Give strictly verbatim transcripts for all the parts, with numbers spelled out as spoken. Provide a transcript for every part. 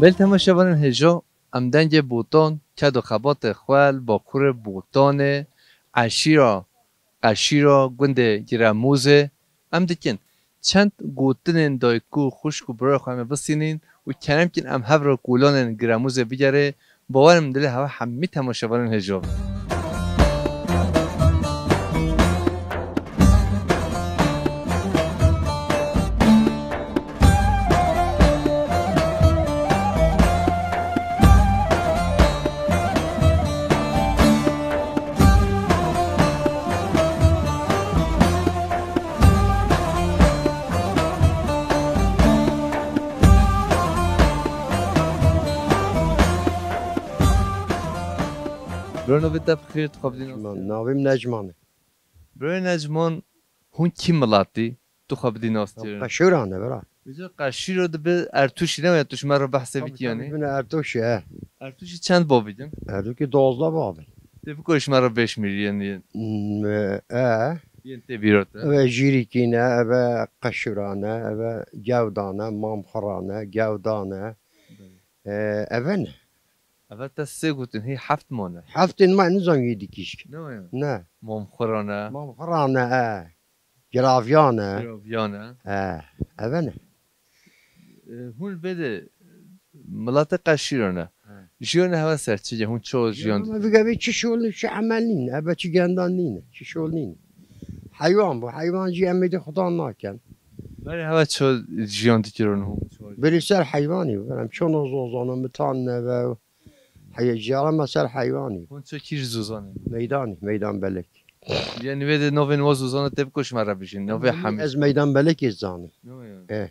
Belê temaşevanên hêja, em dengê Botan, ked û xebatê xwe li Bakurê Botanê, eşîra, qeşîra gundê Giremûzê em dikin. Çend gotinên dayik û xwişk û birayê xwe em ê bisînîn û kerem kin em hev re kolanên Giremûzê bigerê, bawer im dilê hewe hemî temaşevanên hêja be. Bro, navê te bi xêr, tu xwe bidî nas. Navê min Necman e. Birayê Necman, hûn kî miletî? Tu xwe bidî nas kirin. Qeşûran e, bira. Vêca qeşîro dibe Ertûşî ne ya tu ji me re behsê bikî yanî? Min Ertûşî, he. Ertûşî çend bavî din? Ertûşî dozdeh bavî. Tê biko ji me re bêşmîrî yên, yên. Mm, e. Yên tê bîra te. Eve Jîrîkî ne, eve Qeşûran e, eve Gewdan e, Mamxiran e, Gewdan e. Belê. E, eve ne? Eve te sê gotin, hî heft mane. Heftên me nizam yê dikîşk. Ne ya? Ne. Mamxiran e. Mamxiran e, e. Giraviyan e. Giraviyan e. E, eve ne? E, hûn vê de miletê qeşîran e. He. Jiyana hewe ser çi ye? Hûn çawa jiyan dikin? Vige vê çi şol, çi emel nîn, eve çi gendan nîn, çi şol nîn. Heywan bû, heywan jî em ê de xudan nakin. Berê hewe çawa jiyan dikirin hûn? Berê ser heywanî, berem çona zozana, mitan neve, Heye, jiyara me ser heywanî. Hûn çi kî ji zozanê? Meydanî, meydan belek. Yanî vê de novên wa zozana tê biko ji me re bijîn. Novê hemî. Ez meydan belekê zanim. Ne ya? Eh.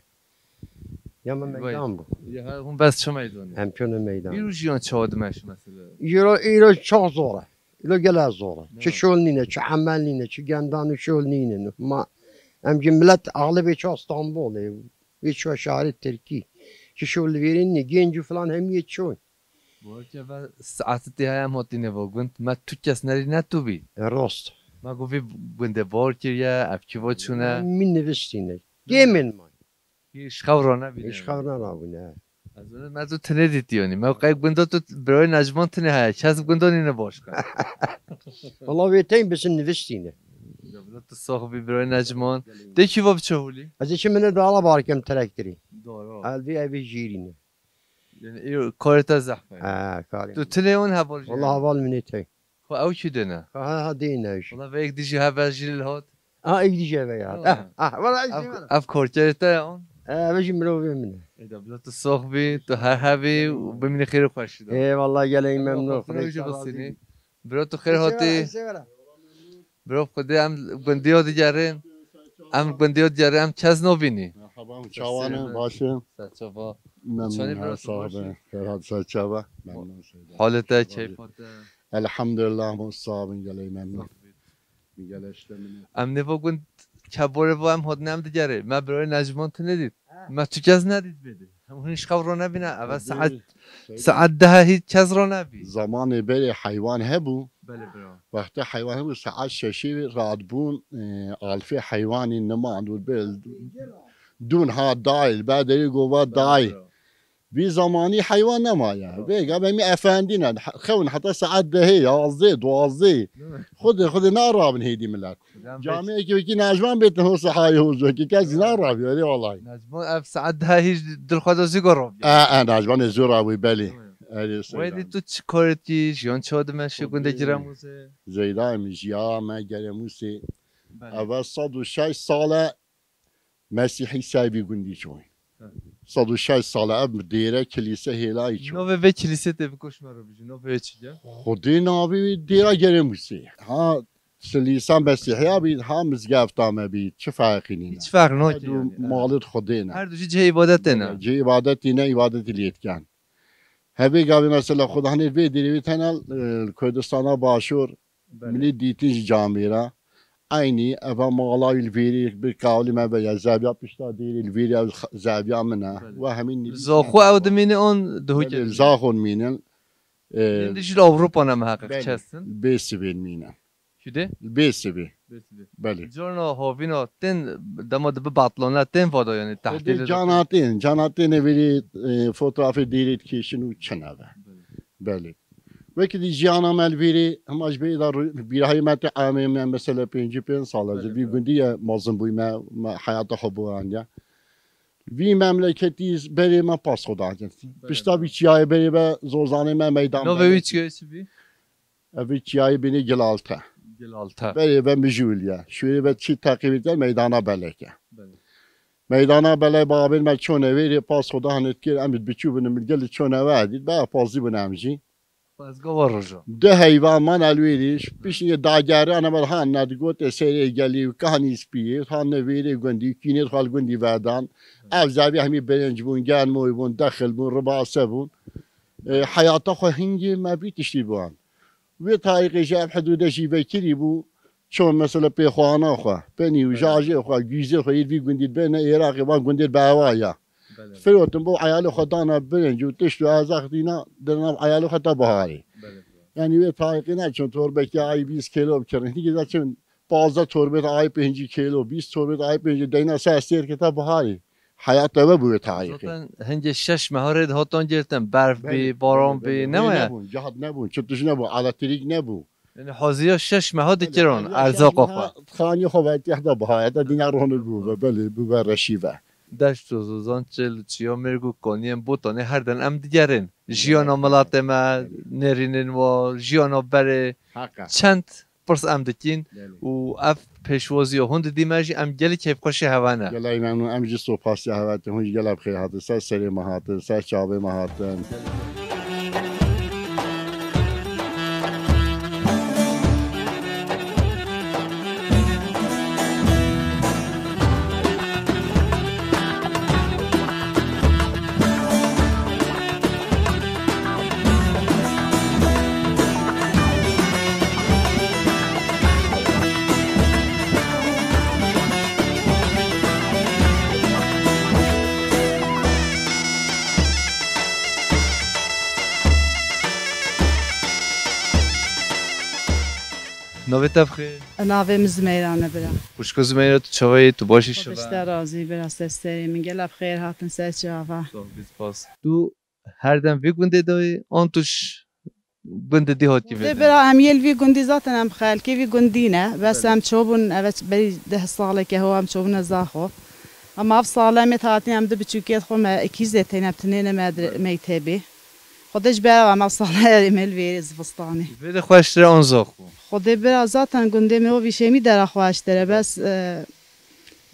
Ya me meydan bû. Ya ha, hûn bes çi meydanê? Em çûne meydan. Îro jiyan çawa dimeşe mesela? Îro, îro çok zor e. Îro gele zor e. Ne? Çi şol nîne, çi emel nîne, çi gendan û şol nîne. Ma em jî milet axlibê ço Stenbolê. Vê ço şarê Tirkî. Çi şol li vêrê nîne, genc û filan hemiyê çon. Bawer ke ve saetê tê heye em hatîne va gund. Me tu kes nerî ne tu bî. E, rast. Me got vê gundê bawer kiriye, ev kî va çûne. Min nivistîne. Kêm in may. Hî ji xew ranebîne. Hî ji xew ranabûne. Ez zanim me tu tinê dîtî yanî. Me qey gunda tu birayê Necman tinê heye. Kes gunda nîne başka. Valla vê tên bisin nivistîne. Ya bila tu sax bî birayê Necman. Tê kî va biçe holî? Ez ê çi min e dala barkem traktorî. Dara. El vê evê jêrîne. Yani, îro karê te zehf e. Ha, karê. Tu tinê wan heval jî? Wala heval min ê tey. Xwe ew kî dêne? Ha, ha, ha, dêne jî. Wala ve yek dijî heval jî li hat. Ha, yek dijî heval ya. Ha. Ah, ah, wala ev, ev karkerê te ya wan? Ha, ev jî mirovê min e. Ê de bila tu sox bî, tu her hebî û bimînî xêr û xweşî de. Ê, wala gelek memnun. Xwedê jî bisînî. Bira tu xêr hatî. Bira Xwedê em gundiya digerin. Em gundiya digerin, em kes nabînî. Merhaba, çawan e, baş e? Serçava. Memnun, çanî bira tu baş e? Xêr hat serçava. Memnun. Halê te, keyfa te? Elhamdulillah, hemû sabin gelê memnun. Gelê işte min. Em nêva gund keborê va em hatine em digerê. Me birayê Necman tu nedît. Me tu kes nedît bêdî. Hûn ji xew ronebîne. Eve saet, saet deh hîç kes ronebî. Zamanê berê heywan hebû. Belê bira. Wextê heywan hebû, saet şeşê radibûn, e, alfê heywanî niman û bil dûn ha dayê, li ber derê gova dayê. Belê bira. Vî zamanî heywan nemaye. Bira. Vêga be mî efendî ne. Xewin heta saet dehê, yazdê, duwazdê. Değil mi? Xwedê, xwedê narabin hêdî milet. Camiyekî wekî Necman bêtin ho sehayê ho zokî kes zî narabî, erê walayi. Necman ev saet daha hîç dil xwe de zî gorov. E, e, Necman ê zor abî, belê. Erê. Wê dî tu çi karê dikî, jiyan çawa dimeşe gundê Giremûzê? Zeyda min jiya me Geremûsê. Belê. Eve sed û şeş sal e Mesîhî ser vî gundî çûyî. He. Sed û şeş sal e ev dêre kilîse hêlayî çû. Navê vê kilîsê tê biko ji me re bijî. Navê wê çi ye? Xwedê navê wê dêra Geremûsê. Ha kilîsa Mesîhiya bî, ha mizgefta me bî. Çi ferqî nîne? Hîç ferq nake yanî. Her du malê Xwedê ne. Her du jî cihê îbadetê ne. Cihê îbadetê ne, îbadetê lê dikin. Hevê gavê mesela Xwedê hanê vê dêrê wê tena, e, Kurdistana Başûr, Belê. Milî dîtin ji camêra. Eynî eva mala wî li vêrê bi qawlî me ve ya zeviya pişta dêrê li vêrê ev zeviya min e. Belê. Ve hemîn nivîs. Zaxo ew dimîne on duhukê. Belê, zaxo dimînin. Ee, Hindî jî li Ewropa ne miheqeq belê, çestin. Bê sivên mîne. Şûdê? Bê sibê. Bê sibê. Belê. Corna hovîna tên dema dibi batlana tên vada, yanî Xwedê tehdîd cana tên, cana tên vêrê, e, fotografê dêrê dikêşin û çin eve. Belê. Belê. Wekî dî jiyana me li vêrê, hema ji bê da rû-, bîrahî me tê amê me mesela pêncî pênc sal e, ji Belê, vî belê. gundî ye mezin bûyî me, me heyata xwe biwandiye. Vî memleketî berê me pas xwe dakin. Belê, Pişta belê. vî çiyayê berê be zozanê me meydan Navê berê. wî çi ye, çi bî? Ev vî çiyayê bînî Gilalte. Gilalte. Berê be mijûl ye. Şûrê be çi teqîbî te meydana belek e. Belê. Meydana belek babên me çone vêrê pas xwe dahin dikir, em biçû bin, min gelî çone ve dît, be pazî bin em jî. Xwezga wa roja. Du heyvan man elwêrî, piştî dagerê ana me han ne digot, ê serê gelî û kahnî spiyê, han ne vêrê gundî, kînê xal gundî vedan. Ev zevî hemî birinc bûn, germoy bûn, dexil bûn, ribase bûn. E, heyata xwe hingê me vî tiştî biwan. Wê tarîxê jî ev hidûde jî vekirî bû, çon mesela pêxwana xwe, penî û Belê. jajê xwe, gîzê xwe, yê vî gundî bêne Êraqê, van gundê bewa ya. Belê. Firotin bo eyalê xwe dana birinc û tişt û erzaq dîna, dina eyalê xwe te biharê. Belê. Yani wê tarîxê ne çon torbekî ay bîst kilo bikirin. Hingî de çon pazdeh torbet ay pêncî kilo, bîst torbet ay pêncî, deyna ser sêr ke te biharê. Heyat eve bû wê tarîxê. Zaten hingê şeş meha rê dihatin girtin. Berf Belê, bî, baran belê, bî, belê. ne Wê waya? nebûn, cihad nebûn, çi tişt nebû, elektrik nebû. Yani haziya şeş meha Belê, dikirin, haziya erzaqa şeş xwe. meha xanî xwe ve tihda bihayete dîna ronir bû ve, belê, bû ve reşî ve. Deşt û zozan, çil, çiya, mêrg û kaniyên botanê her dem em digerin. Jiyana Belê. milatê me, nêrînên wa, jiyana berê, Heqe. çend pirs em dikîn Belê. û ev pêşwaziya hûn didî me jî em gelî keyfxweşê hewe ne. Gelek memnûn, em jî sopasî hewe te, hûn jî gelek bi xêr hatin, ser serê me hatin, ser çavê me hatin. Navê te bi xêr? Navê min Zimeyran e, bira. Xwişko Zimeyra, tu çawa yî? Tu baş î? Xwedê ji te razî, bira, ser serê min. Gelek bi xêr hatin ser çava. Sağ ol, spas. Tu her dem vî gundê de yî, an tu ji gundê dî hatî Xwedê vê de? Bira, em yê li vî gundî zaten em xelkê vî gundî ne. Bes Belê. em çûbûn, eve berî deh saleke ho em çûbûne Zaxo. Ama ev sale em ê hatîn em du biçûkê xwe me ikîzê têne, em tinêne me Belê. mektebê. Xwedê ji ber em ev sale em ê li vêrê zivistanê. Vê de xweştir e an Zaxo? Xwedê bira zaten gundê me o vî şemî dera xweştir e. Bes, e,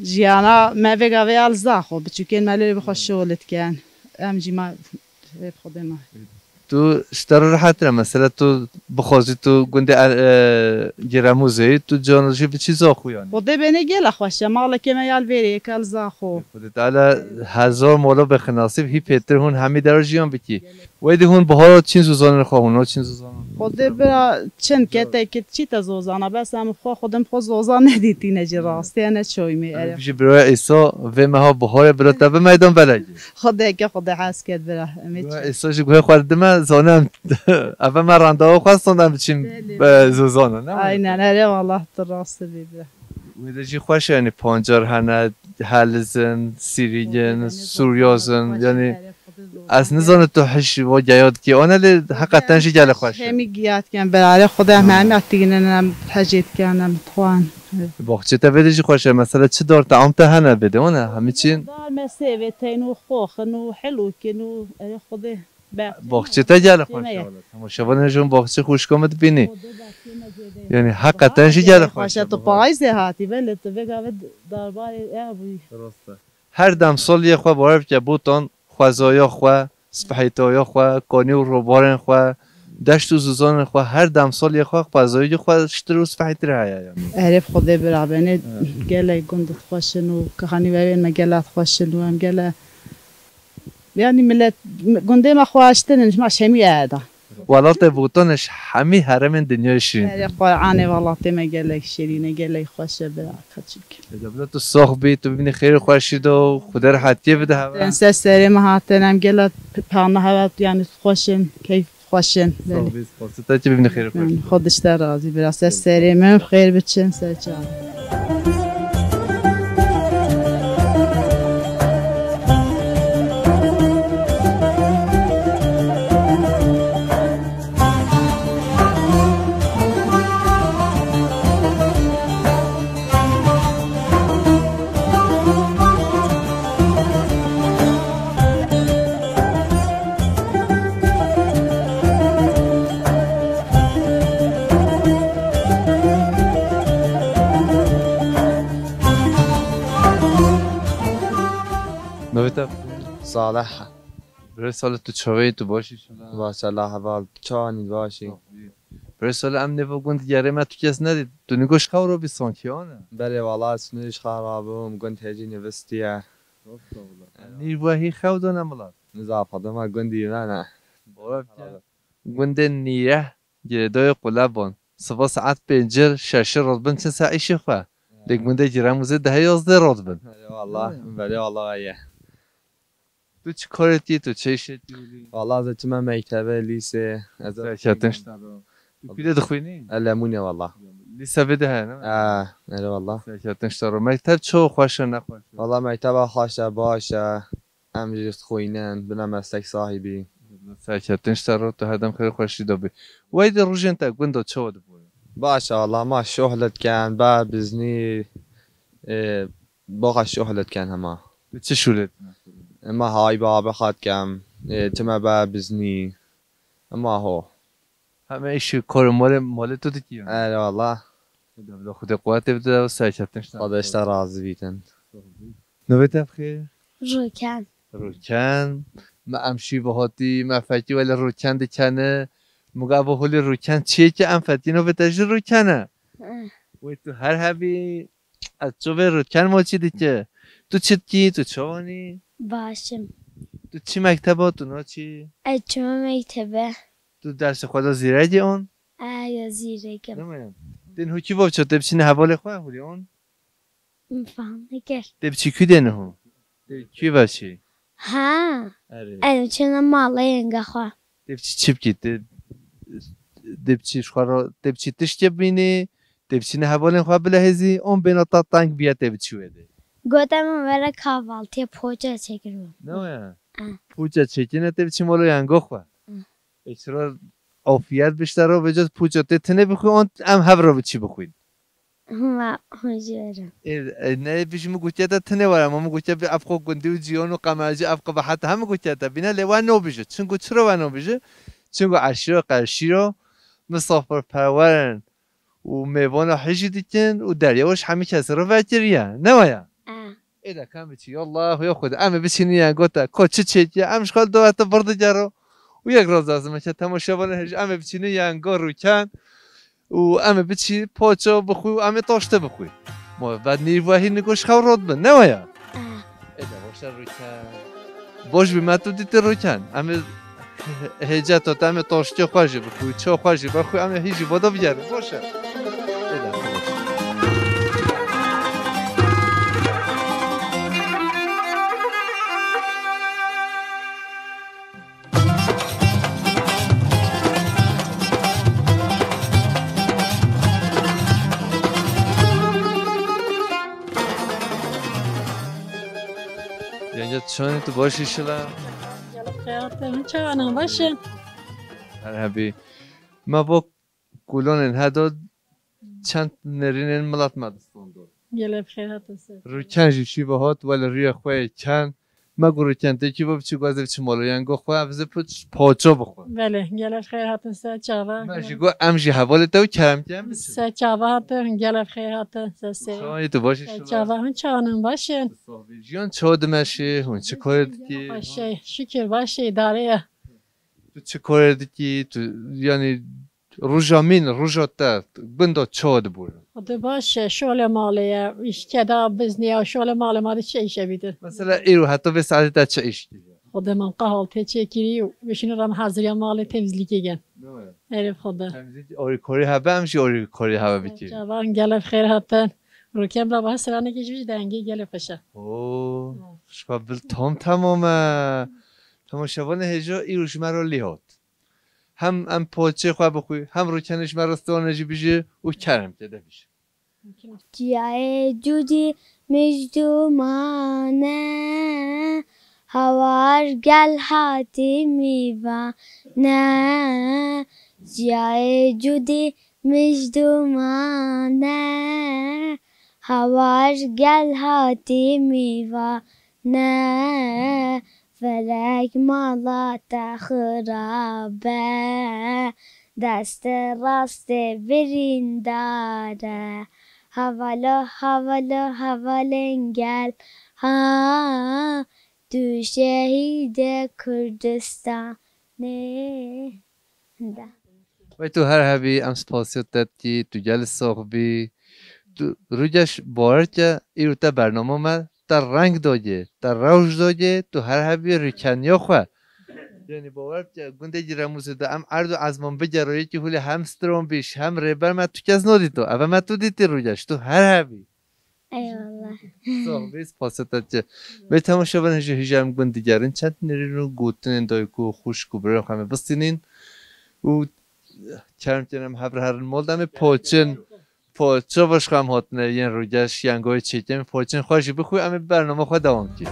jiyana me vêga vê ya li Zaxo. Biçûkên me lê bi xwe şol dikin. Em jî ma Hê bi Xwedê me. Tu ji te re rehet e, mesela tu bixwazî tu gundê Er-, e, Giremûzê yî, tu can jî biçî Zaxo yanî. Xwedê bênê gelek xweş e, malekê me ya li vêrê yê, ka li Zaxo. Xwedê Teala hezar mala bixinasî, hî pêtir hûn hemî dera jiyan bikî. Wê dî hûn bihara çîn zozanên xwe, hûn o çîn zozanên xwe. Xwedê bira çin kete ke çî te zozana, bes em xwe xwedê xwe zozan nedîtîne jî rastî, ne çoymê Em ere. Ji bira Îsa vê meha biharê bira te bi meydan belek. Xwedê ke Xwedê hez ket bira. Em ê Bira çi? Îsa ji guhê xwe dime zanim. Eve me randevu xwestan em biçin Belê. e, zozana, ne? Aynen, erê wallah tu rast bî bira. Wê de jî xweş e, yanî pancar hene, helizin, sîrîgin, Xwedê ne suryazin, zozan, yanî xweş e, erê Xwedê zozan. Ez nizanim tu hej wa geya dikî, ane lê heqeten jî gelek xweş e. Hemî giya dikin bira, erê Xwedê em Ha. hemî tînin em hecê dikin em dixwan. Baxçê te vê de jî xweş e, mesela çi dar te am te hene vê de, wane hemî çîn. Dar me sêvê teyn û xoxin û hilûkin û erê Xwedê. Baxçê te gelek xweş e. Temaşevanên jin baxçê xwişka min dibînî. Yanî heqeten jî gelek xweş e. Xweş e, tu payîzê hatî, belê tu vêga ve darbarê ev bûyî. Rast e. Her dem sol yê xwe bawer bike botan, xwezaya xwe, spehîtaya xwe, kanî û robarên xwe, deşt û zozanên xwe, her dem sol yê xwe xwezayî xweştir û spehîtir heye yanî. Erê bi Xwedê bira benê Evet. gelek gund dixweşin û kihanî wevên me gelek dixweşin û em gelek Yanî milet, gundê me xweştir in, ji me şemî eda. Welatê Bûtan ji hemî herêmên dinyayê şîrîn. Erê Qur'anê welatê me gelek şirîn e, gelek xweş e bira keçik. Ê de bila tu sax bî, tu bibînî xêr û xweşî de û Xwedê rehetiyê bide hewe. Em ser serê me hatin, em gelek pana hewe, yanî xweş in, keyf Xweş in, belê. Sağ ol, spasî te, çi bibîne xêr xweş. Xwe dişte razî, biraz ser serê min, xêr biçin, ser çav. Navê te? Salih. Birê Salih, tu çawa yî, tu baş î şila? Baş, Allah heval, tu çawa nî, baş î? Birê Salih, em nêva gund gerê me tu kes nedî. Tu nî goş xew robî sankî, ana? Belê wala, ez nû ji xwe rabûm, gund hêjî nivîstiye. Nî wehî xew dane milat. Niza Fadima gundî me ne. Bora bike. Gundên nîreh girêdayê qulebon. Siva saet pêncir, şeşir rotbin çin ser îşê xwe. Lê gundê Giremûzê dehê yazdê rotbin. Belê wala, belê wala ye. Tu çi karê dikî, tu çi îşê dikî? Wala ez çime mektebe, lîse. Ez Serketin ji te re. Tu kû de dixwînî? Ez Lemûnê wala. Lîse vê de heye, ne? Ha, erê wala. Serketin ji te re. Mekteb çi xweş e, ne xweş e? Wala mekteba xweş e, baş e. Em jî dixwînin, bine meslek sahibî. Serketin ji te re, tu her dem xêr û xweşî de bî. Wey de rojên te gund de çawa dibû? Baş e, wala ma şuxl dikin, ba biznî, e, baxa şuxl dikin hema. Tu çi şûlê dikî? E, ma hay ba be xat kem, e, çime ba biznî. Ema ho. Heme îşê kor û malê, malê tu dikî yani? Erê wala. Devla Xwedê quwetê bide û serketin ji te. Xwedê ji te razî bîtin. Navê te bi xêr? Rûken. Rûken. Me em şî ve hatî, me fekî welê Rûken dikene. Muga bo holê Rûken çiyê ki em fetî navê te jî Rûken e. Eh. Wê tu her hebî, ez ço vê Rûken mo çi dike. Tu çi dikî, tu çawanî? Baş im. Tu çi mekteba, tu naçî? Ez çima mektebe. Tu dersê xwe de zîrekî on? Eya zîrekim. Dema ya. Tên hukî bo ço tê biçîne hevalê xwe hûrî on? Min fam nekir. Tê biçî kû dê niho? Tê kû ve çî? Ha. Erê. Ez çine mala yenga xwe. Tê biçî çi bikî? Tê, tê biçî ji xwe re, tê biçî tiştê bînî, tê biçîne hevalên xwe bilehêzî, on bêna ta teng biye tê biçî wê dê. Gote min were kahvaltiyê poğaça çekiribû. Ne o ya? Ah. Poğaça çekine tê biçî mala yenga xwe. Ah. Ê, çira afiyet bişte ro vêca poğaça tê tine bixwî, on em hev re biçî bixwîn. Huma hûn jî were. Ê, ê, ne, bijî min gotiye te tine were, ma min gotiye bi ev xwe gundî û ciyan û qemercî ev qebehete hemû gotiye te bîne, lê we nobijî. Çinku çira we nobijî? Çinku eşîra qerşîra misafirperwer in û mêvana hijî dikin û derya we ji hemî kesî re vekiriye. Ne waya? E. Ê de ka em biçî, ya Allah, ya Xwedê, em ê biçînin yan gota, ko çi çêkiye, em ji xwe dawete vir digero. Û yek raz lazim e ke temaşevanê hêj, em ê biçînin yan go Rûken û em ê biçî poço bixwî û em ê taşte bixwî. Ma ved nîvahî nigoş xew rot bin, ne waya? Ah. Ê de baş e Rûken. Baş bî me tu dîtî Rûken. Em ê hêce to te em ê taştê xwe jî bixwî, ço xwe jî bixwî, em ê hî jî voda bigerin. Baş e. Ê de xwe baş. Yenge, çawanî tu baş î şila? Gelek xeyr hate, hûn çawan in, baş in? Her hebî. Me bo kolonên heda çend nêrînên milet me distan do. Gelek xeyr hate ser. Rûken jî şîva hat, welê rûyê xwe yê ken. Me got Rûken tê kî bo biçî guazê biçî mala yengo xwe, ev zê poç-, poço bixwe. Belê, gelek xeyr hatin ser çava. Me jî got em jî hevalê te û kerem ke em biçin. Ser çava hatin, gelek xeyr hatin ser sê. Çawa yî tu baş î şila? Ser çava hûn çawan in, baş in? Sax bî. Jiyan çawa dimeşê, hûn çi karê dikî? Baş e, şikir baş e, îdare ye. Tu çi karê dikî? Tu, yanî, roja mîn, roja te, gunda çawa dibûre? Xwedê baş e, şolê malê ye, îşkeda bizniya, şolê malê ma de çi îşe bîtin? Mesela, îro heta vê saetê te çi îş kiriye? Xwedê min qehaltê çêkirî û bişînin re min heziriya malê temizlîkê gen. Ne waya? Erê Xwedê. Temizlîk orîkorî hebe, em jî orîkorî hebe bikî. Çavan gelek xêr hatin. Rûken bira bahs ranekê ji dengê gelê xweş e. Oo, xweş bil tam tamam e. Temaşevanê hêja îro ji me re lê hat. Hem em poçê xwe bixwî, hem rûkenê ji me restoranê jî bijî û kerem te de bijî. Çiyayê Cûdî mijdûmane, hawar gel hatî mîvane. Çiyayê Cûdî mijdûmane, hawar gel hatî mîvane. Felek mala te xirabe, destê rastê birîndare. Havalo, havalo, havalên gel, ha, tu şehîdê Kurdistanê. Hinda. Wey tu her hebî, em spasiya te dikî, tu gelî sax bî. Tu Rûgeş, bawer ke îro te bernama me, te reng dagê, te rewş dagê, tu her hebî rûkeniya xwe. Yanî bawer ke gundekî Remûzê de em erd û ezman bigero, yekî hûlê hem stran bî, hem rêber me tu kes nadîto. Eve me tu dîtî Rûgeş, tu her hebî. Eyvallah. Sax bî, spasiya te dikî. Vê temaşevan hêja hêja em gund digerin. Çend nêrîn û gotinên dayik û xwişk û birayên xwe em ê bistînin. Û kerem kene em hev re herin mal de em ê poçin. Poço baş xwe em hatine yên Rûgeş, yengoyê çêkin. Poçin xwe jî bixwî, em ê bernama xwe dewam kî.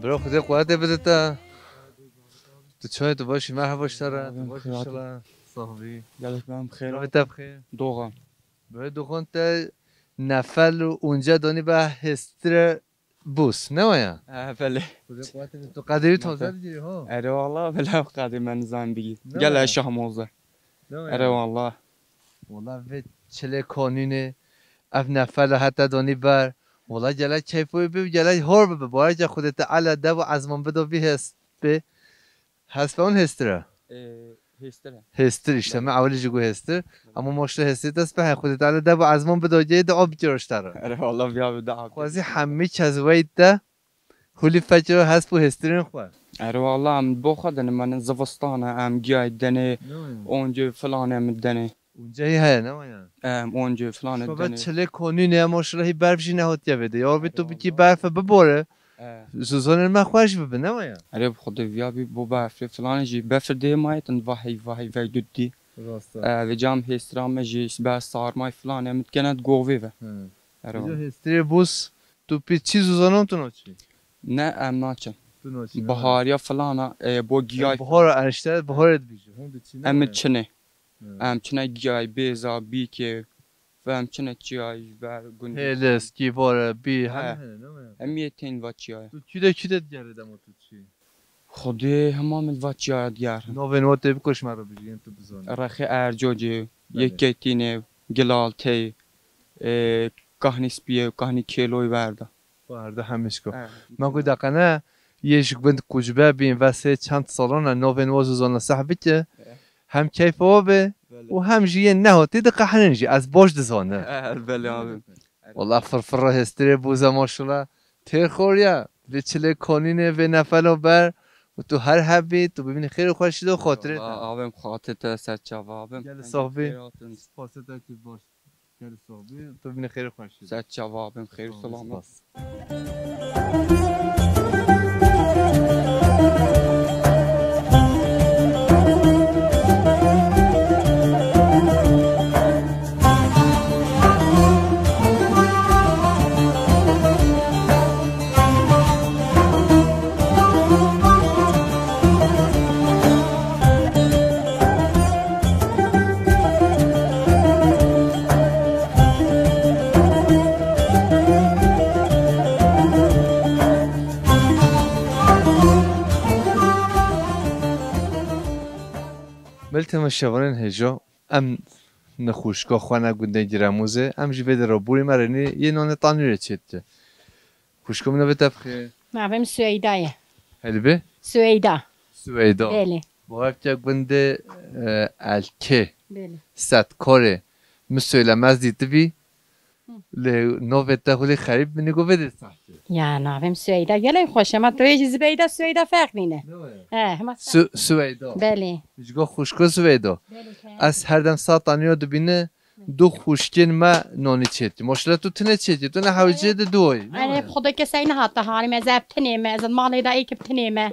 Bro, Xwedê quwetê bide te. Tu çawa, tu baş î? Merheba ji te re. Tu baş î? Xêr hatî. Sax bî. Gelek me em xêr. Navê te bi xêr? Doğan. Bro, Doğan, te nefel û unce donî be hêstirê bûs, ne waya? He, belê. Xwedê quwetê bide. Tu qedê wî taze digirî, ho? Erê wala, belê qedê me nizam bigî. Ne waya? Gel eşah moze. Ne waya? Erê wala. Wala vê çilê kanûnê, ev nefela heta donî ber. Wala gelek keyfê wî bî û gelek hor bibe. Bareke Xwedê Teala dev û ezman bido vî hespê. Hespa hûn hêstir e? Ee, hêstir e. Hêstir işte, me ewilî jî got hêstir. Ama maşallah hêstir dest be, he Xwedê Teala dev û ezman bido cê de, o bikiro ji te re. Erê wala, viya bi da. Xwezî hemî kes weyt de hûlî fekiro hesp û hêstirên xwe. Erê wala, em bo xwe dene, mane zivistan e, em giyay dene, Ne waya? Once filan em dene. Unce hî heye, ne waya? Em, once filan Şobe dene. Çilê konî ne, maşallah hî berf jî nehotiye vê de. Ya bi tu bikî berfe bibore. He. Zozanên me xweş bibe, ne waya? Erê bi Xwedê viya bî bo berfê filan jî. Befir dê mayetin vahî, vahî vey dudî. Rast e. E, vê cam hêstra me jî ber sarmay filan em dikene govê ve. He. Erê. Vêca hêstirê bûs, tu pê çî zozanan tu naçî? Ne, em naçin. Tu naçî, ne? Bahariya filana, e, bo giyay. Bahara erşte, baharê dibîjî. Hûn diçî, ne waya? Em çinê. Hı. Em çine giyay bêza, bîkê, ve em çine çiyay ji ber gundî. Hêlis, kîvare, bî, He. hemî hene, ne waya? Em yê tên va çiyayê. Tu kî de kî de digerî dema tu çî? Xwedê hema min va çiyaya digerin. Navên wa tê biko ji me re bijî, yên tu bizanî. Rexê Ercocê, Belê. Yeketînê, Gilalteyê, e, Kahnî Spiyê, Kahnî Kêloyê verda. Xwe herde hemî ji ku. Evet. Me got deqene yê ji gund Kucbe bîn ve sê çend salon e, novên wa zozana seh bike. Evet. Hem keyfa wa be Belê. Û hem jî yên nehatî diqehrin jî. Ez baş dizane. Evet, belê abi. Wala firfira hêstirê bûze maşallah. Têr xoriya. Vê çilê konînê, vê nefelo ber. Û tu her hebî, tu bibînî xêr û xweşî de û xatirê te. Wala abim, xatirê te ser çava abim. Gel sax bî. Spasê te kir baş. Gelî sax bî, tu bînî xêr û xweşî. Ser çava abim, xêr û Sağ ol, selamet. Spas. Temaşevanên hêja, em nexweşika xwe ne gundê Giremûzê, em ji vê de re borî me rênê yê nanê tanûrê çêdike. Xwişko min navê te bixê? Navê min Süheyda ye. Helbê? Süheyda. Süheyda. Belê. Bu hevke gundê, e, Elkê. Belê. Setkorê. Min söyle ez dîtibî. Lê navê te xulî xerîb min got vê de sehçe. Ya navê min Süheyda. Gelek xweş e. Ma tu yê jî Zibeyda Süheyda ferq nîne. Ne waya? He, hema Sü-, Süheyda. Belê. Ji go xwişko Süheyda. Belê, he. Ez her dem sa tanîya dibîne. Du xwişkên me nanî çêdikî. Maşallah tu tinê çêdikî. Tu ne hewcê de duoyî. Erê, bi Xwedê kesey nehate halî me, ez ev tinê me, ez malê de êkib tinê me.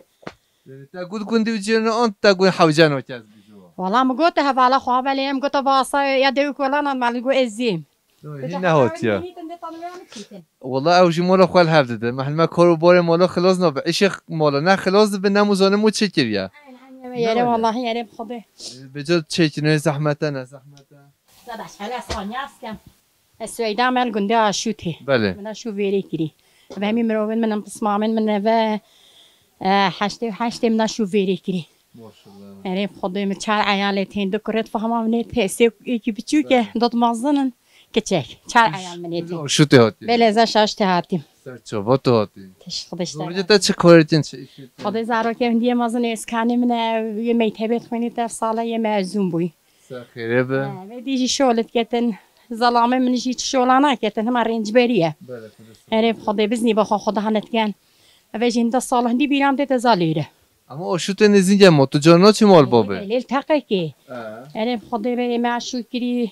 Yanî te got gundî û cîranê an te got hewcê no kes bî ciwa. Wala min got hevala xwe belê em got vasa ya dewik wela nan mal got ez zîm. Hîn nehatiye. Wala ew jî mola xwe li hev dide. Mehlime kar û barê mola xilas nabe. Îşê mola ne xilas dibe ne muzane mû çi kiriye. Yere wallahî yere bi Xwedê. Bêca çêkirine zehmete ne zehmete. Dadaş, hele Sonya askem. Ez Süheyda me li gundê Aşûtê. Belê. Min Aşû vêrê kirî. Ev hemî mirovên min in, pismamên min neve, e, heştê û heştê min Aşû vêrê kirî. Maşallah. Erê bi Xwedê min çar eyalê tên, du kurê difehma min ê tê, sê êkî biçûk e, belê, dot mezin in, kiçek. Çar eyal min ê tê. Aşûtê hatî. Belê, ez Aşûtê hatîm. Ser çava tu hatî. Teşekkür ederim. Dorê te çi karê tên, çi îşê tên? Xwedê zarokê min diyê mezin ê, skanê min e, yê mektebê dixwînî, tev sale yê mezûn bûyî. Ser xêrê be. He, vê dî jî şol diketin. Zelamê min jî şola naketin, hema rêncberî ye. Belê, Xwedê sağ. Erê bi Xwedê biznî be xwe Xweda hanetken. Ev jî hinde sal hindî bîram tê te zalîre. Ama o şûtê nêzîn gel ma tu carna çi mal babe? Lê teqekê. He. Erê bi Xwedê be me şû kirî.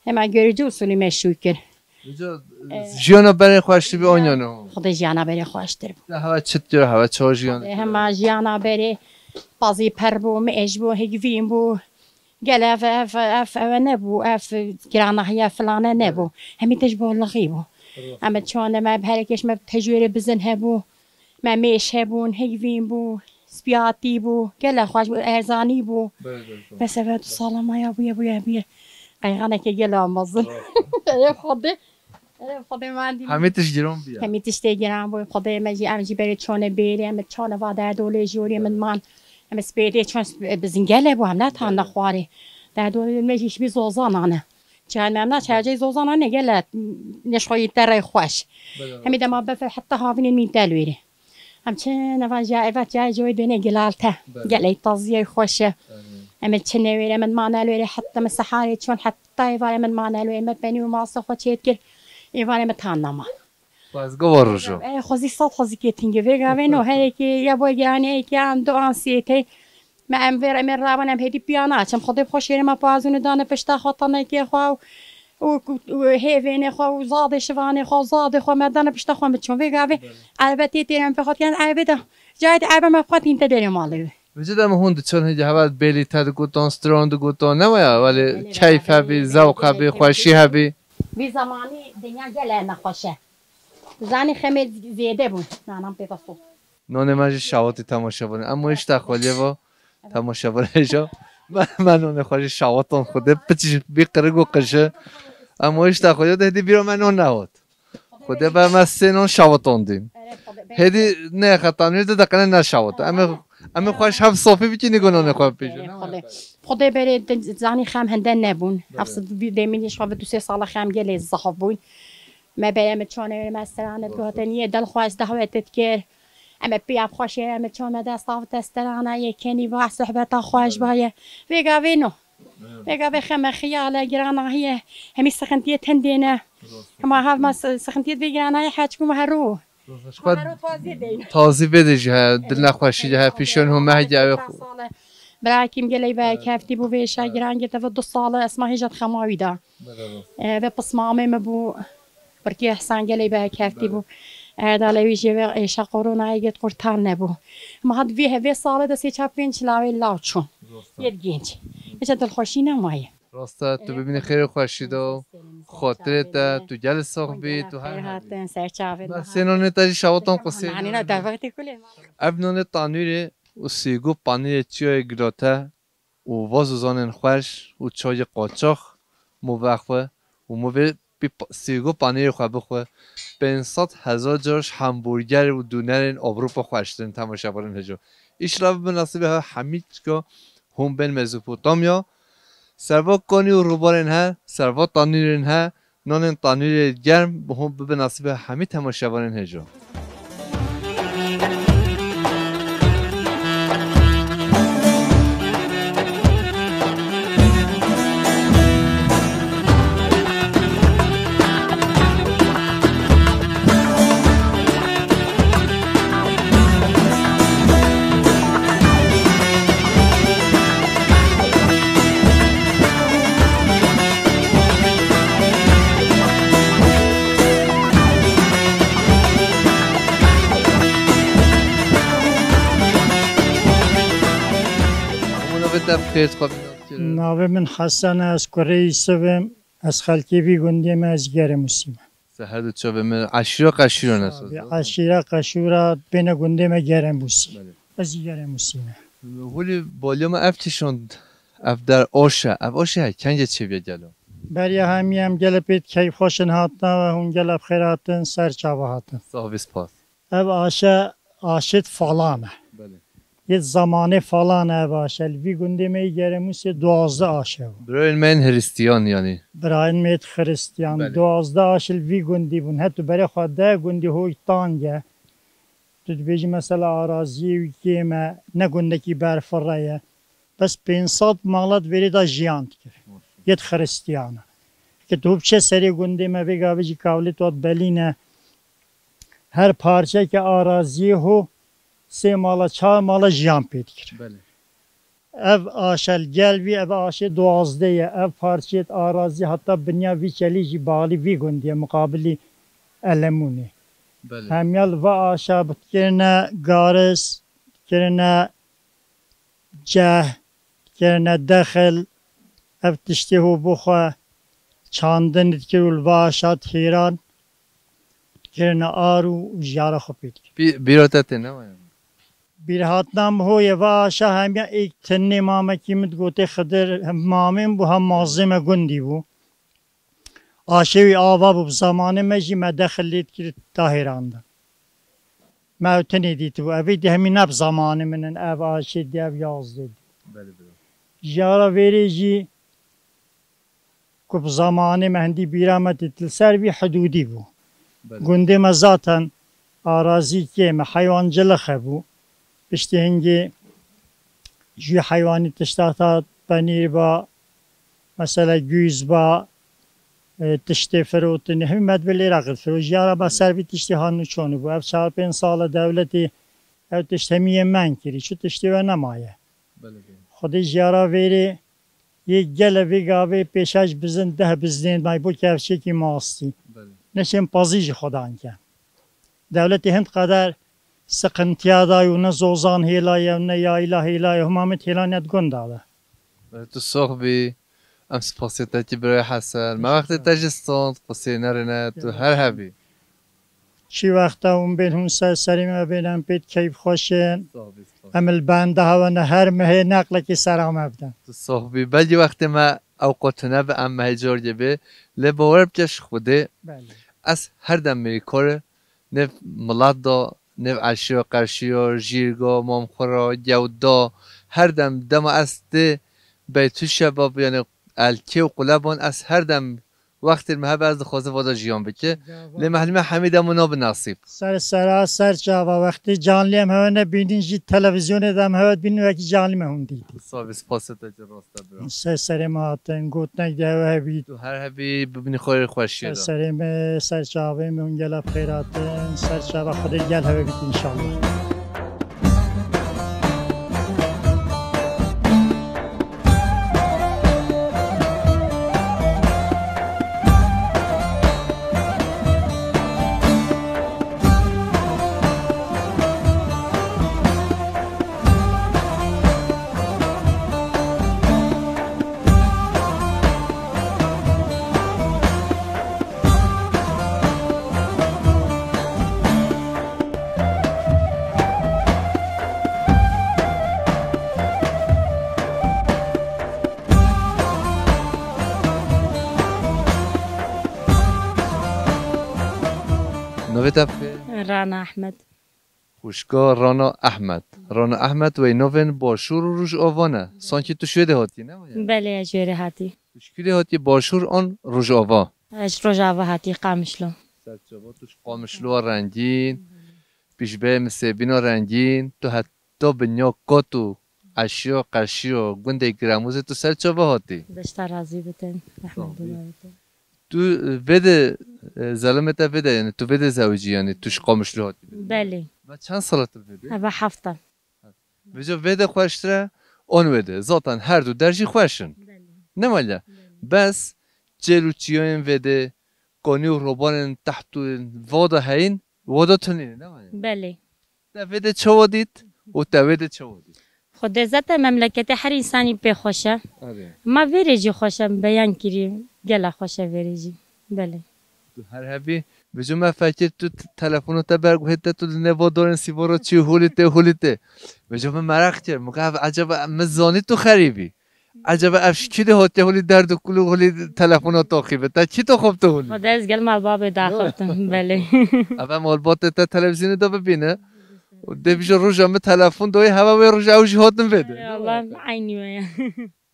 Hema görücü usulü me şû kir. Rica, e, jiyana berê xweştir bi, e, onyano. Xwedê jiyana berê xweştir bi. Ya hava çit diyor, hava çawa jiyan. Xwedê hema jiyana berê pazî per bû, mi eş bû, hêgvîn bû. Gel ev, ev, ev, ev nebû, ev giranahiye filane nebû. Hemî tişt bolixî bû. Em çûne me bi herekêş me tecwêrê bizin hebû. Me mêş hebûn, hêgvîn bû, spiyatî bû, gele xweş bû, erzanî bû. Belê, belê, tamam. Bes eve tu sala maya bûye, bûye, bûye. Qeyxaneke gela mezin. Tamam. Erê Xwedê. Erê Xwedê me dî. Hemî tişt giran bûye. Hemî tiştê giran bû. Xwedê me jî, em jî berê çûne bêrê, em çûne va derdolê jorê min man. Em spêdê çûn sp-, bizin gele bû, em netan nexwarê. Derdolê me jî şibî zozanane. Çayên me em na çaycê zozana ne gele neşxoyî te rey xweş. Belê. Hemî dema befir heta havînên mîn tel wêrê. Em çi neva ja eva çay joy dene gelalte. Belê. Geley taziye xweş e. Belê. Em çi ne wêrê min mane wêrê heta me seharê çon heta êvarê min mane wêrê me penî û masa xwe çêt kir. Êvarê me tan nama. Xwezgo wa rojo. E, xwezî sed xwezî kê tingê. Vê gavê no, her yekê ya boy giranê, yekê an du an sê tey. Me em vê re, me ravan em hêdî piya naçim. Xwedê bi xwe şêrê me pazûnê dane pişta xwe, tenekê xwe û, û, û hêvênê xwe û zadê şivanê xwe û zadê xwe me dane pişta xwe, min çûn. Vê gavê elbetê têrê em pê xwe dikin, elbet de cayê de ebe me bi xwe tîn te derê malê wê. Vêca de em hûn diçin hêdî heval bêlî te digotan, stran digotan, ne waya? Welê keyf hebî, zewq hebî, xweşî hebî. Vî zemanî dinya gelek nexweş e. Zanî xemê zêde bû. Nanan pê de sot. Nonê me jî şawitî temaşevanê. Em wê îşte xweliyê va temaşevanê jî. Me, me nonê xwe jî şawitan xwedê. Piç jî bî qirik û qije. Em wê îşte xweliyê de hêdî bîra me non nehot. Xwedê be me sê non şawitan dîn. Hêdî ne xetanî de deqene ne şawit. Em ê, em ê xweş hev sofî bikî nîgo nonê xwe bipêjin. Xwedê berê de zanî xem hende nebûn. Hafsat demîn jî xwe bi du sê sala xem gelê zaf bûn. Me berê me çone me serane tu hateniye del xweş dahwet dikir. Em ê piya xweş ye, em ê çon me dest av testerana ye, kenî va sohbeta xweş ba ye. Vê gavê no. Vê gavê xeme xiyale giranahiye. Hemî sıkıntıye tendêne. Hema hav ma sı-, sıkıntıye vê giranahiye heçku ma heru. Heru taze deyne. Tazî vê de jî he, dil nexweşî de he, pîşon hû mehge ew. Bira kim geley be keftî bû vê şa giran gete ve du sale esma hêja xemawî da. Belê. E, ve pismamê me bû, Birkê Ehsan gelê be keftî bû. Belê. Erdalê wî jê ve êşa koronayê get qurtar nebû. Ma hat vê, vê salê de sê çar pênc çilawê law çûn. Rosta. Yet genç. Hiç dilxweşî nemaye. Rosta, tu bibînî xêr û xweşî de. Xotirê te, tu gel sox bî, tu her hatin, ser çavê. Me sênonê te jî şawitan qusê. Anîna dervextê kulê. Ev nonê tanûrê û sîgo panîrê çiyayê gilote û vaz û zanên xweş û çayê qaçax mo vexwe û mo vê pî pa-, sîgo panîrê xwe bixwe. Pênc sed hezar car ji hamburger û dûnerên Ewropa xweştir in temaşevanên hêja. Îşla bi nasîbê he hemî çika Hûn bên Mezopotamya, serva kanî û rûbarên he, serva tanûrên he, nanên tanûrê germ bi hûn bibe nasîbê hemî temaşevanên hêja. Hemû navê te bi xêr, xwe bi nas kirin. Navê min Hesen e, ez kurê Yusuf im. Ez xelkê vî gundê me, ez Geremûsî me. Se her du çavê me eşîra Qeşîra ne Abi, soz. Eşîra Qeşûra bêne gundê me Geremûsî. Belê. Ez jî Geremûsî me. Holî balya me ev çi şand, ev der aş e, ev aş e, kengê çêviye gelo? Beriya hemî em gelê pêt keyfxweş in hatina ve hûn gelê bi xêr hatin, ser çava hatin. Sağ ol, spas. Ev aşe, aşêt falan e. Belê. Yêt zamanê falan e ev aşe. Li vî gundê me yê Geremûsê duwazdeh aşe bû. Birayên me yên Hristiyan yanî. Birayên me yêt Hristiyan. Belê. Duwazdeh aşe li vî gundî bûn. Hetu berê xwe de gundî hoy tang e. Tu dibêjî mesela araziyê wî kêm e, ne gundekî berfirre ye. Bes pênc sed mala di vêrê de jiyan dikir. Yêt Xiristiyana. Ke tu biçe serê gundê me vê gavê jî kavlê tu hat belîne. Her parçeke araziyê ho sê mala, çar mala jiyan pê dikir. Belê. Ev aşe li gel vî, ev aşê duwazdeh ye. Ev parçeyê arazî heta binya vî çelî jî balî vî gundî ye, muqabilî Elemûnê. Belê. Hemiya li va aşa bi kirine garis, kirine ceh, kirine dexil, ev tiştê ho bixwe çandin dikir û li va aşa hêran kirine ar û jiyara xwe pê dikir. Bî-, bîra te tê ne waya? Bîrhatina min ho ye va aşa hemiya êk tinê mamekî min digotê Xidir, hem mamê min bû, hem mazê me gundî bû. Aşê wî ava bû, bi zamanê me jî me dexil lê dikir, tahêrandin. Me ew tinê dîtibû. Evê dî hemî ne bi zamanê min in, ev aşê dî, ev yazdê dî. Belê, belê. Jiyara vêrê jî ku bi zamanê me hindî bîra me tê, li ser vî hidûdî bû. Belê. Gundê me zaten arazî kêm e, heywancilix hebû. Piştî hingê ji wî heywanî tişta ta penîr ba, mesela gûz ba, e, tiştê firotinê, hemî me dibê lê re qir firot. Jiyara me ser vî tiştî han û çon bû. Ev çar pênc sal e dewletê ew tişt hemî yê men kirî. Çi tiştê we nemaye. Belê, belê. Xwedê jiyara vêrê yê gele vê gavê pêşa ji bizin deh bizdên may bo kevçekî mastî. Belê. Neşên pazî ji xwedan ke. Dewletê hind qeder siqintiya da û ne zozan hêla ye û ne yayla hêla ye. Huma min hêla ne di gunda de. Belê, tu sox bî. Em spasiyê te kî birayê Hesen. Me wextê te jî stond, qisê nerine, tu her hebî. Çi wexta hûn bên hûn ser serê me bên, em pêt keyfxweş in. Sağ ol, sağ ol. Em li benda hewe ne, her mehê neqlekî sera me bidin. Tu sox bî. Belkî wextê me ewqas tune be, em mehê carkê bê. Lê bawer bike ji Xwedê. Belê. Ez her dem mêrîkar e, nêv milet da, nêv eşîra, qerşîra, jîrga, mamxwira, gewda, her dem dema ez tê beytûşe ba, yanî elkê û quleban, ez her dem wextê me hebe ez dixwazim vada jiyan bike. Lê mehlûm e hemî dem û nabe nasîb. Ser sera, ser çava, wextê canlî em hewe nebînin jî televîzyonê de em hewe dibînin, wekî canlî me hûn dîtin. Sağ ol, spasê te kir, rast e bira. Ser serê me hatin, gotinek de hewe hebît. Tu her hebî bibînî xwe rê xweşiyê de. Ser serê me, ser çavê me hûn gela bi xêr hatin, ser çava Xwedê gel hewe bît înşallah. Navê te bi xêr? Rana Ehmed. Xwişka Rana Ehmed. Rana Ehmed wey navên Başûr û Rojava ne. Sankî tu şûyê de hatî ne? Belê, ez ji wê re hatî. Tu ji kû de hatî, Başûr an Rojava? Ez ji Rojava hatî, Qamişlo. Serçava, tu ji Qamişlo rengîn, pîşbeyê Misêbîna rengîn, tu heta binya kot û eşiya qeşiya gundê Giremûzê tu serçava hatî. Deşta razî bitin, rehmet Sağ ol. Dû bitin. Tu, e, vê de, e, zelimê te vê de, yani tu vê de zewicî, yani tu ji Qamişlo hatî. Belê. Ve çend sala tu vê de? Eve heft e. Vêca vê de xweştir e, an wê de. Zaten her du der jî xweş in. Belê. Ne wele? Belê. Bes çêl û çiyayên vê de, kanî û robanên teht û vada heyîn, wada tunî ne wele? Belê. Te vê de çawa dît û te wê de çawa dît? Xwedê zete memleketê her însanî pê xweş e. Erê. Ma vêrê jî xweş e, beyan kirî, gela xweş e vêrê jî. Belê. Tu her hebî, vêca me fekir tu t-, telefona te ber guhê te, tu li nêva dorên sîvara çû holî tê, holî tê. Vêca min meraq kir, min got, "Ev ecaba min zanî tu xerîbî. Ecaba ev ji kî de hatiye holî derd û kul û holî telefona taxî bi? Te kî te xwe bi tu holî?" Xwedê ez gel malbabê daxiftim, belê. Ev malbatê te televîzyonê de bibîne. Û dê bije roja min telefon doyê, heva wê roja ew jî hatin vê de. Ey Allah, eynî wê ye.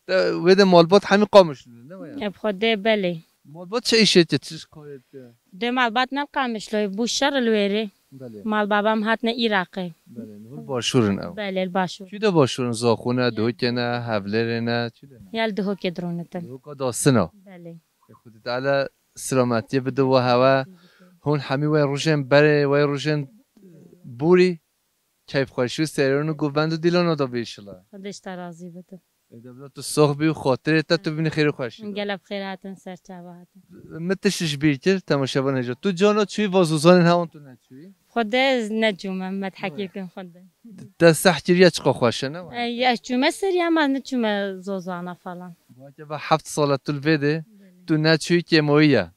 Te wê de malbat hemî Qamişlo ne waya? Ev Xwedê belê. Malbat çi îşê te, çi karê te? Dê malbat ne Qamişlo, bû şer li wêrê. Belê. Malbabam hatine Iraqê. Belê, li hol başûr in ew. Belê, li başûr. Kî de başûr in, Zaxo ne, Duhokê ne, Hevlêrê ne, çi de ne? Ya li Duhokê dironitin. Duhoka Dasina. Belê. E, Xwedê Teala selametiyê bide we hewe. Hûn hemî wê rojên berê, wê rojên borî, keyfxweşî û serî û govend û dîlana de bê inşallah. Xwedê ji te razî bide. Ê, devla tu sox bî û xatirê te tu bînî xêr û xweşî de. Gelek xêr hatin, serçava hatin. Min tişt ji bîr kir, temaşevan hêja. Tu cana çûyî va zozanên hewan tu neçûyî? Xwedê ez necûme, me hekî bikin Xwedê. Te seh kiriye çiqa xweş e, ne? E, ya çûme serî ama neçûme zozana falan. Belê. Heke va heft sala tu li vê de, tu neçûyî kêmoyî ye.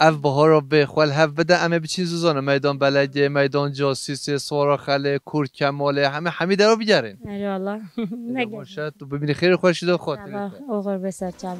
Ev bihara bê xwe li hev bide, em ê biçin zozana, meydan Belegê, meydan Casîsê, Sora Xelê, Kûr Kemalê, hemî hemî dera bigerin. Eyvallah. Ne gerek. Baş e, tu bimînî xêr û xweşî de xatirê te. Oxir be serçava.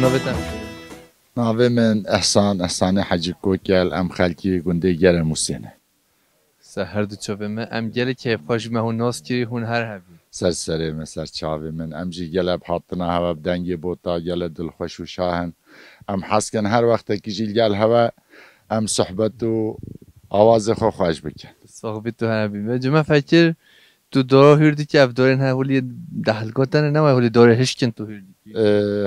Navê te? Navê min Ehsan, Ehsanê Hecî Kokel, em xelkî gundê Geremûsê ne. Ser her du çavê me, em gelê keyfxweş me hûn nas kirî, hûn her hebî. Ser serê me, ser çavê min. Em jî gelek bi hatina hewe bi dengê bota gelek dilxweş û şahin. Em hez kin her wextekî jî li gel hewe em sohbet û awazê xwe xweş bikin. Sohbet tu hebî. Me cime fekir, tu dora hûr dikî, ev dorên he hulî dehilgotene, ne wê hulî dorê hişkin tu hûr dikî? Ee,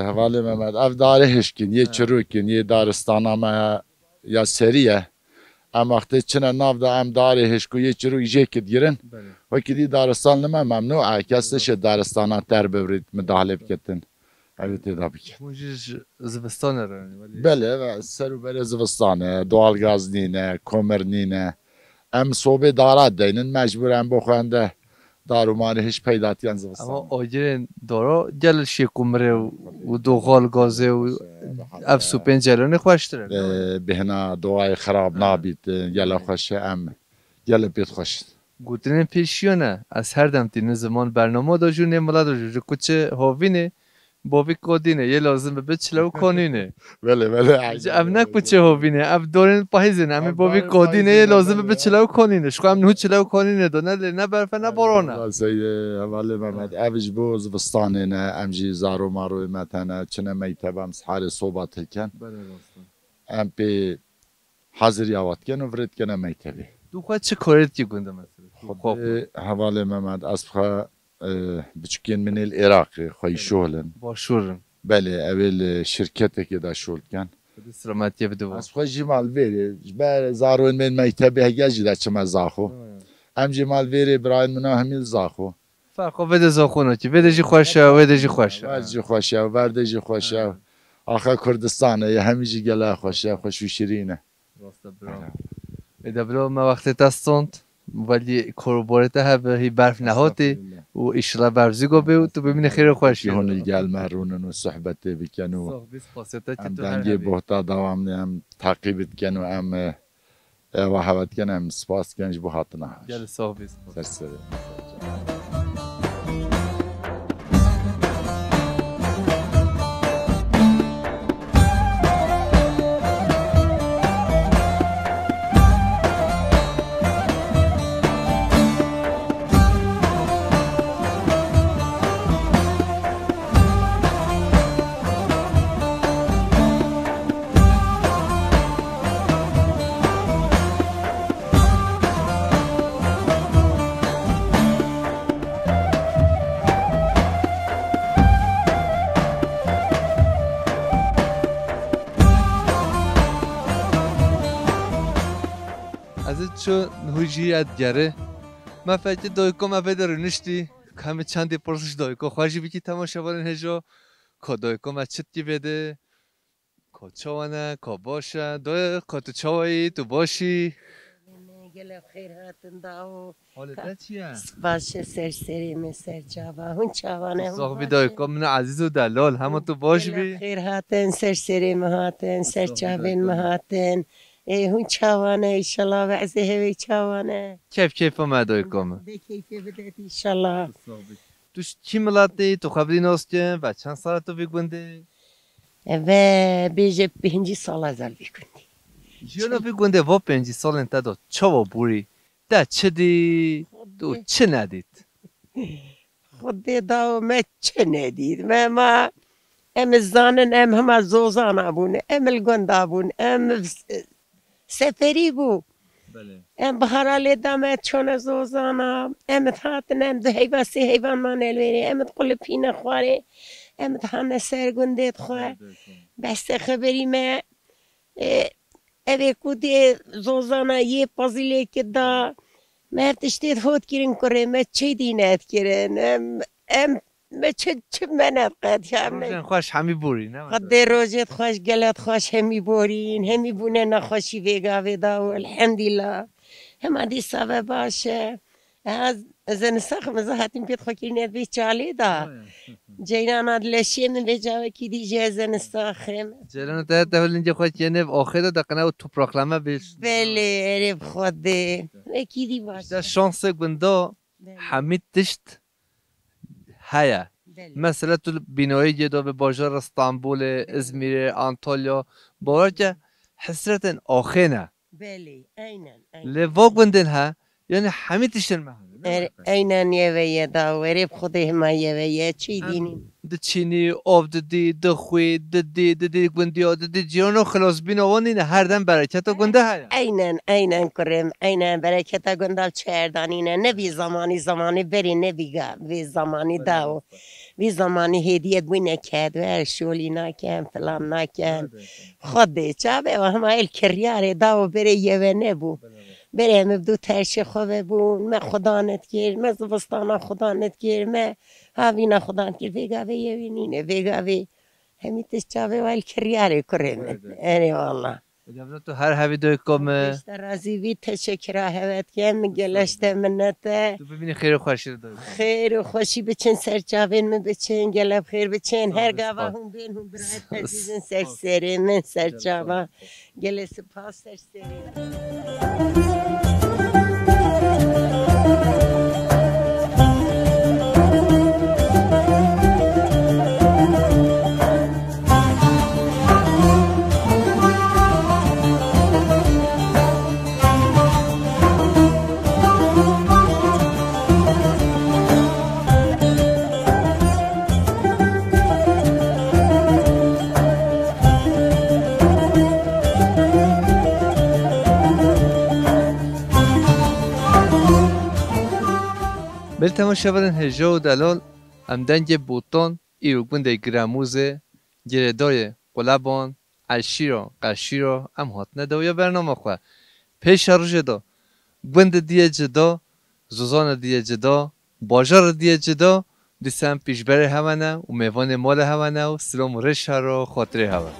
hevalê Mehmet, ev darê hişkin, yê Ha. çirûkin, yê daristana me ya serî ye. Em wextê çine nav de em darê hişk û yê çirûk jê ki digirin. Belê. Wekî dî daristan li me memnû e. Kes tişê daristana ter bivrît, midahale bikitin. Ev ê têda bikin. Hûn jî ji zivistanê re ne, welê? Belê, ve ser û berê zivistan e, doğalgaz nîne, komir nîne. Em sobê dara deynin, mecbûr em bo xwe em de dar û marê hiç peyda dikin zivistan. Ama agirên dara gel şêk û mirê û, û doğal gazê û ev supên celanê xweştir e. Ee, bêhna doğayê xirab nabît, e, gele xweş e, em gele pêt xweş. Gotinên pêşiyo ne, ez her dem tînim ziman bernama de jû nê mila de jû, ji kuçê hovînê, bavî kodîne, yê lazim bibe çile û konîne. Belê, belê, Ji aynen, ev ne belê. Kuçê hovîne, ev dorên pahîzê ne, em ê Ev bavî dorên kodîne, yê pahîzê ne, lazim bibe belê. Çile û konîne. Ji xwe em niho çile û konîne de ne lê ne berf e, ne boran e. Eyvallah, Seyê, hevalê Mehmet. Ev ji bo zivistanê ne, em jî zaro maroyê me tene, çine mekteba em siharê soba tirken. Belê, rast e. Em pê hazir ya vat ken û virêt kene mektebê. Tu xwe çi karê dikî gund de mesela? Tu xwe xwe. Xwedê hevalê Mehmet, ez xwe, e, biçûkên min ê li Iraqê, xweyî şol in. Başûr in. Belê, ew ê li şirketekê de şol dikin. Xwedê selametiyê bide wan. Ez xwe jî mal vêrê, ji ber zaroyên min mektebê hege jî de çime Zaxo. Hmm. Em jî mal vêrê birayên min a hemî li Zaxo. Ferqa vê de Zaxo nakî. Vê de jî xweş e, wê de jî xweş e. Ver jî xweş e, ver de jî xweş e. Ha. Axa Kurdistanê ye, hemî jî gele xweş e, xweş û şirîn e. Rast e, bro. Ê de bro, me wextê te stond, welî koroborê te hebe hî berf nehotî Estexfirullah. Û îşillah berf zî go bê û tu bimînî xêr û xweşî. Hûn li gel me rûnin û sohbetê bikin û Sox bî, spasiyê te ke em tu her dengê hebî. Bohta dewam ne, em teqîb dikin û em, e, Ewa hevet gene em spas dikin ji bo hatina. Gelek sax bî, spas. Ser serê. Ez ê çû hûjî ez digerî. Me fekî dayiko me vê de rûniştî. Ka em çendî pirs ji dayiko xwe jî bikî temaşevanên hêja. Ka dayiko me çi dikî vê de? Ka çawa ne, ka baş e, dayê, ka tu çawa yî, tu baş î? Gelek xêr hatin dawo. Halê te çi ye? Baş e, ser serê min, ser çava. Hûn çawa ne, hûn baş e? Sax bî dayê, ka min ezîz û delal, hema tu baş bî. Gelek xêr hatin, ser serê min hatin, ser çavên min hatin. Ê, hûn çawa ne, înşallah, wezê hevê çawa ne? Keyf keyfa me dayê, ka min. Dê keyfê bidet, înşallah. Sax bî. Tu ji kî miletî, tu xwe bidî nas kin, ve çend sal e tu vî gundê? Ve bêje pêncî sal ez li vî gundê. Jiyana vî gundê va pêncî salên te de çawa bûrî? Te çi dî? Tu çi nedît? Xwedê dawo me çi nedît? Me ma, em zanin, em hema zozana bûn, em li gunda bûn, em seferî bû. Belê. Em bihara lê da me çone zozana. Em hatin, em du heyva, sê heyvan mane li wêrê. Em qulipîne xwarê. Em hane ser gundê xwe. Belê, belê. Beste xeberî me. E, evê ku dê zozana yê pazîlê ki da. Me ev tiştê hot kirin kurê me çê dî net kirin. Em, em Me çi, çi menet qediya me. Rojên xweş hemî borî, ne? Xwedê rojêt xweş, gelet xweş, hemî borîn, hemî bûne nexweşî vêga vêda û elhemdîla. Hema dîsa ve baş e. Ez, ez zenista xwe, ez hatim pêt xwe kirîne vê çalê da. Vay. Ceyrana di leşê min vê cawekî dî jî ez zenista xim. Ceyrana te, te lingê xwe kêne axê de, de qine û topraqlame bêş. Belê, erê bi Xwedê. Wekî dî baş. İşte şansê gunda Belê. Hemî tişt heye. Belê. Mesela tu bînayê yê de bi bajara Stenbolê, Îzmîrê, Antalya, bawer ke hesretên axê ne. Belê, eynen, eynen. Lê va gundên he, yani hemî tiştên me hene, ne? Er-, eynen ye ve ye da, werê bi Xwedê hema ye ve ye, çi Em dînî? Diçînî, av didî, dixwî, didî, didî gundiya, didî cîrano, xilasbîna wan nîne, her dem bereketa gunde heye. Eynen, eynen kurê min, eynen bereketa gunda çi her danîne. Ne vî zamanî, zamanî berê ne vî ga-, vî zamanî da o. Vî zamanî hêdiyet bûne ked, ver şolî naken, filan naken. Xwedê çavê wan hema el kiryarê da o berê yeve nebû. Berê em bi du terşê xwe ve bûn, me xudan dikir, me zivistana xudan dikir, me havîna xudan dikir. Vêga vê yewê nîne, vêga vê hemî tişt çavê wan li kiryarê kurê min. Erê wala. Devlet tu her hevî doyko me. Te razî bî, teşekkira hevet kem, geleş te minnet e. Tu bibînî xêr û xweşî li doyko. Xêr û xweşî biçin ser çavên min biçin, gele bi xêr biçin. Her gava hûn bên hûn birayet ezîzin ser serê min, ser çava. Gelê spas ser serê. Belê temaşevanên hêja û delal, em dengê Botan, îro gundê Giremûzê, girêdayê Quleban, Eşîra, Qeşîra, em hatine dawiya bernama xwe. Pêşa rojê de gundê diye cida, zozanê diye cida, bajarê diye cida, Dîsan pîşberê hewe ne û mêvanê mala hewe ne û silom û rêşa ro xatirê hewe.